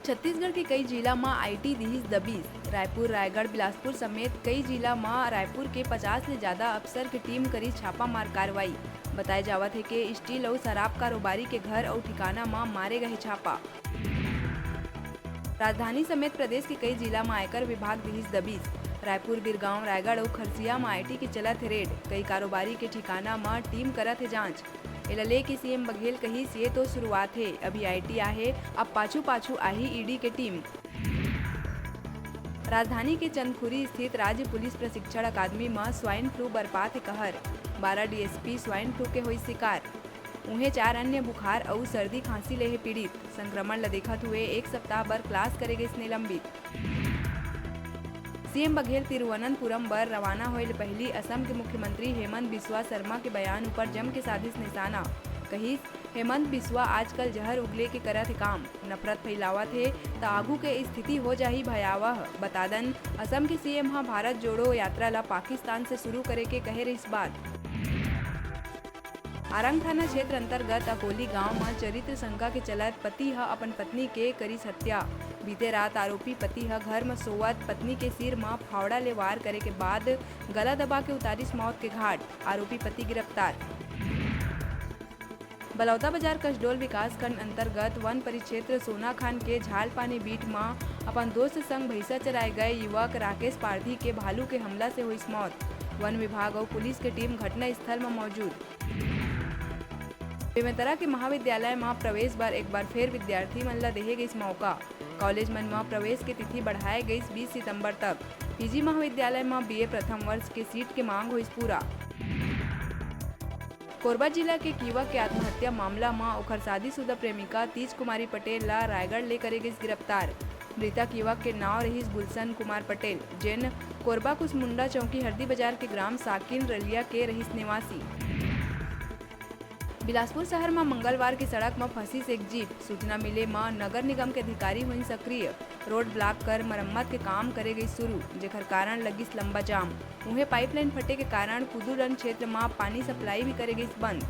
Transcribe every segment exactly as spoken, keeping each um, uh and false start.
छत्तीसगढ़ के कई जिला म आईटी दिहिस दबिस। रायपुर, रायगढ़, बिलासपुर समेत कई जिला म रायपुर के पचास ले जादा अफसर के टीम करिस छापामार कार्रवाई। बताय जावत हे के स्टील अउ शराब कारोबारी के घर अउ ठिकाना म मारे गए छापा। राजधानी समेत प्रदेश के कई जिला म आयकर विभाग दिहिस दबिस। रायपुर, बिरगांव, रायगढ़ अउ खरसिया म आईटी के चलत हे रेड। कई कारोबारी के ठिकाना म टीम करत हे जांच। एला लेके सीएम बघेल कहिस, "ये तो शुरुआत हे, अभी आईटी आहे, अब पाछू-पाछू आही ईडी के टीम।" राजधानी के चंदखुरी स्थित राज्य पुलिस प्रशिक्षण अकादमी म स्वाइन फ्लू बरपात हे कहर, बारह डीएसपी स्वाइन फ्लू के होइस शिकार। उहें, चार अन्य बुखार अउ सर्दी खांसी ले हे पीड़ित। संक्रमण ल देखत हुए एक सप्ताह बर क्लास करे गइस निलंबित। सीएम बघेल तिरुवनंतपुरम बर रवाना होए ले पहिली असम के मुख्यमंत्री हेमंत बिस्वा सरमा के बयान ऊपर जम के साधिस निशाना। कहिस, "हेमंत बिस्वा आजकल जहर उगले के करत हे काम, नफरत फैलावत हे, त आगू के स्थिति हो जाही भयावह।" बता दन, असम के सीएम ह भारत जोड़ो यात्रा ल पाकिस्तान से शुरू करे के कहे रहिस बात। आरंग थाना क्षेत्र अंतर्गत अकोली गांव म चरित्र शंका के चलत पति ह अपन पत्नी के करिस हत्या। बीते रात आरोपी पति ह घर म सोवत पत्नी के सिर म फावड़ा ले वार करे के बाद गला दबा के उतारिस मौत के घाट। आरोपी पति गिरफ्तार। बलौदाबाजार कसडोल विकासखंड अंतर्गत वन परिक्षेत्र सोनाखान के झालपानी बीट म अपन दोस्त संग भैंसा चराए गए युवक राकेश पारधी के भालू के हमला से होइस मौत। वन विभाग अउ पुलिस के टीम घटना स्थल म मौजूद। बेमेतरा के महाविद्यालय म प्रवेश बर एक बार फेर विद्यार्थी मन ल देहे गइस मौका। कॉलेज मन म प्रवेश के तिथि बढ़ाए गइस बीस सितंबर तक। पीजी महाविद्यालय म बीए प्रथम वर्ष के सीट के मांग होइस पूरा। कोरबा जिला के युवक के आत्महत्या मामला म ओखर शादीशुदा प्रेमिका तीज कुमारी पटेल ल रायगढ़ ले करे गइस गिरफ्तार। मृतक युवक के नाव रहिस गुलशन कुमार पटेल, जेन कोरबा कुसमुंडा चौकी हरदी बाजार के ग्राम साकिन रलिया के रहिस निवासी। बिलासपुर शहर म मंगलवार के सड़क म फंसिस एक जीप। सूचना मिले म नगर निगम के अधिकारी होइन सक्रिय। रोड ब्लॉक कर मरम्मत के काम करे गई शुरू, जेकर कारण लगिस लंबा जाम। उहें, पाइपलाइन फटे के कारण कुदूरन क्षेत्र म पानी सप्लाई भी करे गइस बंद।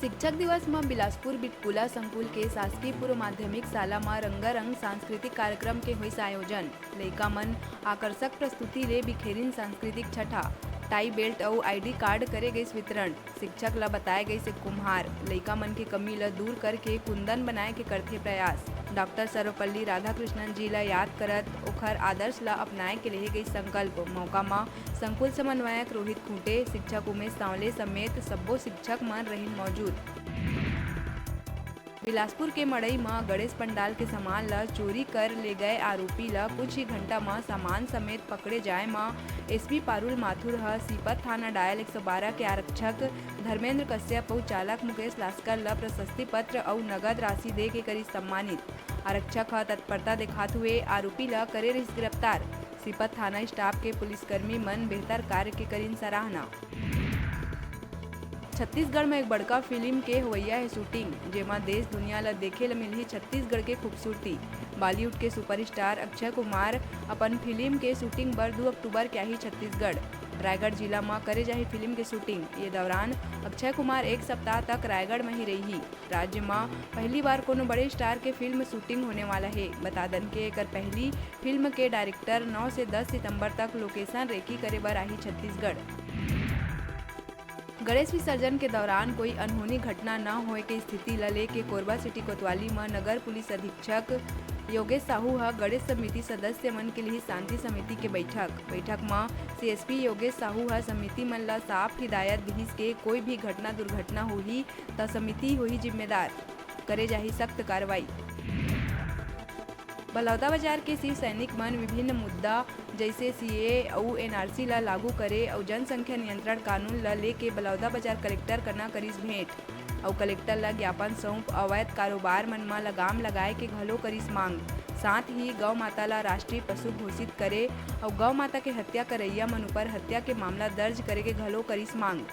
शिक्षक दिवस म बिलासपुर बिटकुला संकुल के शासकीय पूर्व माध्यमिक शाला म रंगारंग सांस्कृतिक कार्यक्रम के होइस आयोजन। लइका मन आकर्षक प्रस्तुति ले बिखेरिन सांस्कृतिक छठा, टाई बेल्ट अउ आईडी कार्ड करे गइस वितरण। शिक्षक ल बताए गइस एक कुम्हार लइका मन के कमी ल दूर करके कुंदन बनाए के करथे प्रयास। डॉक्टर सर्वपल्ली राधाकृष्णन जी ल याद करत ओखर आदर्श ल अपनाए के लेहे गइस संकल्प। मौका म संकुल समन्वयक रोहित खूंटे, शिक्षक उमेश सांवले समेत सब्बो शिक्षक मन रहिन मौजूद। बिलासपुर के मड़ई म गणेश पंडाल के सामान ल चोरी कर ले गए आरोपी ल कुछ ही घंटा म सामान समेत पकड़े जाए म एसपी पारुल माथुर ह सीपत थाना डायल एक सौ बारह के आरक्षक धर्मेंद्र कश्यप अउ चालक मुकेश लास्कर ल प्रशस्ति पत्र अउ नगद राशि दे के करिस सम्मानित। आरक्षक ह तत्परता देखात हुए आरोपी ल करे रहिस गिरफ्तार। सीपत थाना स्टाफ के पुलिसकर्मी मन बेहतर कार्य के करिन सराहना। छत्तीसगढ़ म एक बड़का फिल्म के होवइया हे शूटिंग, जेमा देश दुनिया ल देखे ल मिलही छत्तीसगढ़ के खूबसूरती। बॉलीवुड के सुपरस्टार अक्षय कुमार अपन फिल्म के शूटिंग बर दू अक्टूबर के आही छत्तीसगढ़। रायगढ़ जिला म करे जाही फिल्म के शूटिंग। ये दौरान अक्षय कुमार एक सप्ताह तक रायगढ़ म ही रइही। राज्य म पहली बार कोनो बड़े स्टार के फिल्म शूटिंग होने वाला हे। बता दन के एकर पहली फिल्म के डायरेक्टर नौ से दस सितंबर तक लोकेशन रेकी करे बर आही छत्तीसगढ़। गणेश विसर्जन के दौरान कोई अनहोनी घटना न होए के स्थिति ल लेके कोरबा सिटी कोतवाली म नगर पुलिस अधीक्षक योगेश साहू ह गणेश समिति सदस्य मन के लिए शांति समिति के बैठक। बैठक म सीएसपी योगेश साहू ह समिति मन ल साफ हिदायत दिहिस के कोई भी घटना दुर्घटना होही त समिति होही जिम्मेदार, करे जाही सख्त कार्रवाई। बलौदाबाजार के शिव सैनिक मन विभिन्न मुद्दा जैसे सीएए अउ एनआरसी ला लागू करे अउ जनसंख्या नियंत्रण कानून ला लेके बलौदाबाजार कलेक्टर कना करिस भेंट अउ कलेक्टर ला ज्ञापन सौंप अवैध कारोबार मन म लगाम लगाए के घलो करिस मांग। साथ ही गौ माता ला राष्ट्रीय पशु घोषित करे अउ गौ माता के हत्या करैया मन ऊपर हत्या के मामला दर्ज करे के घलो करिस मांग।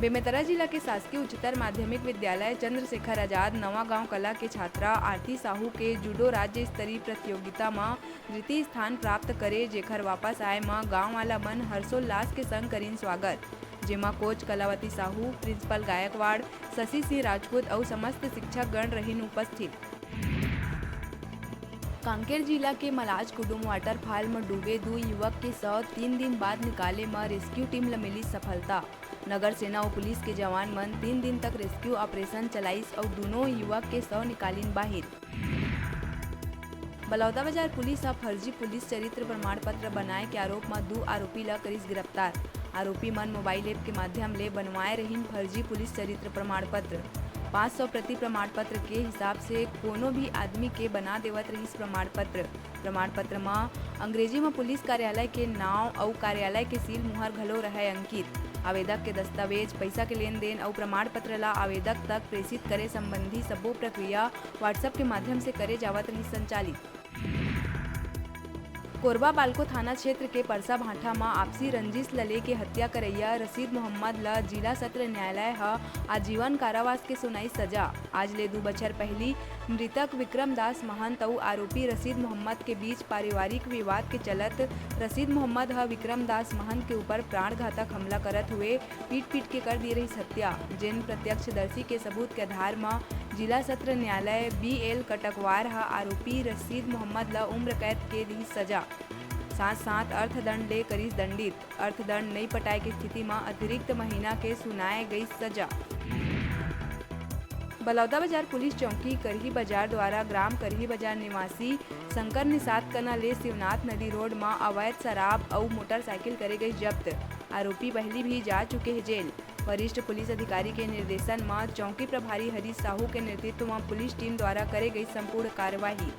बेमेतरा जिला के शासकीय उच्चतर माध्यमिक विद्यालय चंद्रशेखर आजाद नवागांव कला के छात्रा आरती साहू के जूडो राज्य स्तरीय प्रतियोगिता म द्वितीय स्थान प्राप्त करे, जेखर वापस आए म गांव वाला मन हर्षोल्लास के संग करिन स्वागत। जेमा कोच कलावती साहू, प्रिंसिपल गायकवाड़, शशि सिंह राजपूत अउ समस्त शिक्षक गण रहिन उपस्थित। कांकेर जिला के मलाजकुडुम वाटरफॉल म डूबे दू युवक के शव तीन दिन बाद निकाले म रेस्क्यू टीम ल मिलिस सफलता। नगर सेना अउ पुलिस के जवान मन तीन दिन तक रेस्क्यू ऑपरेशन चलाइस अउ दूनों युवक के शव निकालिन बाहिर। बलौदाबाजार पुलिस ह फर्जी पुलिस चरित्र प्रमाण पत्र बनाए के आरोप म दू आरोपी ल करिस गिरफ्तार। आरोपी मन मोबाइल ऐप के माध्यम ले बनवाए रहिन फर्जी पुलिस चरित्र प्रमाण पत्र। पाँच सौ प्रति प्रमाण पत्र के हिसाब से कोनो भी आदमी के बना देवत रहिस प्रमाण पत्र। प्रमाण पत्र म अंग्रेजी म पुलिस कार्यालय के नांव अउ कार्यालय के सील मुहर घलो रहय अंकित। आवेदक के दस्तावेज, पइसा के लेन देन अउ प्रमाण पत्र ला आवेदक तक प्रेषित करे संबंधी सब्बो प्रक्रिया WhatsApp के माध्यम से करे जावत रहिस संचालित। कोरबा बालको थाना क्षेत्र के परसा भांठा म आपसी रंजिश ल लेके हत्या करइया रशीद मोहम्मद ल जिला सत्र न्यायालय ह आजीवन कारावास के सुनाई सजा। आज ले दू बछर पहिली मृतक विक्रम दास महंत अउ आरोपी रशीद मोहम्मद के बीच पारिवारिक विवाद के चलत रशीद मोहम्मद ह विक्रम दास महंत के ऊपर प्राणघातक हमला करत हुए पीट-पीट के कर दिए रहिस हत्या, जेन प्रत्यक्षदर्शी के सबूत के आधार म जिला सत्र न्यायालय बी एल कटकवार ह आरोपी रशीद मोहम्मद ल उम्र कैद के दिस सजा। साथ-साथ अर्थदंड ले करिस दंडित। अर्थदंड नइ पटाए के स्थिति म अतिरिक्त महीना के सुनाए गइस सजा। बलौदाबाजार पुलिस चौकी करही बाजार द्वारा ग्राम करही बाजार निवासी शंकर निषाद कना ले शिवनाथ नदी रोड म अवैध शराब अउ मोटरसाइकिल करे गइस जब्त। आरोपी पहिली भी जा चुके हे जेल। वरिष्ठ पुलिस अधिकारी के निर्देशन म चौकी प्रभारी हरीश साहू के नेतृत्व म पुलिस टीम द्वारा करे गई संपूर्ण कार्यवाही।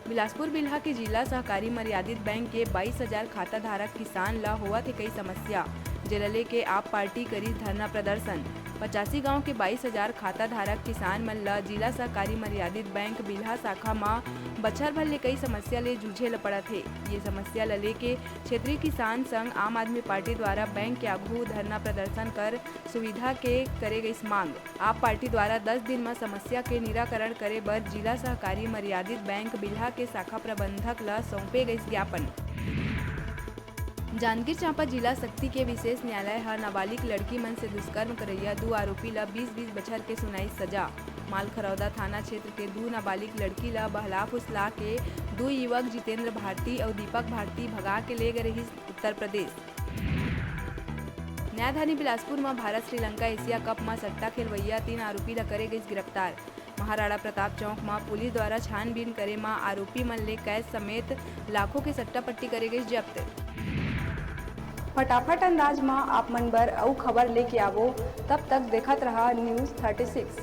बिलासपुर बिल्हा के जिला सहकारी मर्यादित बैंक के बाईस हजार खाता धारक किसान ल होवत हे कई समस्या, जेला लेके आप पार्टी करिस धरना प्रदर्शन। पचासी गांव के बाईस हजार खाता धारक किसान मन ल जिला सहकारी मर्यादित बैंक बिल्हा शाखा म बछर भर ले कई समस्या ले जूझे ल पड़त हे। ये समस्या ल लेके क्षेत्रीय किसान संघ आम आदमी पार्टी द्वारा बैंक के आघू धरना प्रदर्शन कर सुविधा के करे गइस मांग। आप पार्टी द्वारा दस दिन म समस्या के निराकरण करे बर जिला सहकारी मर्यादित बैंक बिल्हा के शाखा प्रबंधक ल सौंपे गइस ज्ञापन। जांजगीर चांपा जिला सक्ती के विशेष न्यायालय ह नाबालिग लड़की मन से दुष्कर्म करइया दू आरोपी ल बीस बीस बछर के सुनाई सजा। मालखरौदा थाना क्षेत्र के दू नाबालिग लड़की ल बहला फुसला के दू युवक जितेंद्र भारती अउ दीपक भारती भगा के ले गए रहिस उत्तर प्रदेश। न्यायधानी बिलासपुर म भारत श्रीलंका एशिया कप म सट्टा खेलवइया तीन आरोपी ल करे गइस गिरफ्तार। महाराणा प्रताप चौक म पुलिस द्वारा छानबीन करे म आरोपी मन ले कैश समेत लाखों के सट्टा पट्टी करे गइस जब्त। फटाफट अंदाज म आप मन बर अउ खबर लेके आवो, तब तक देखत रहा News thirty six।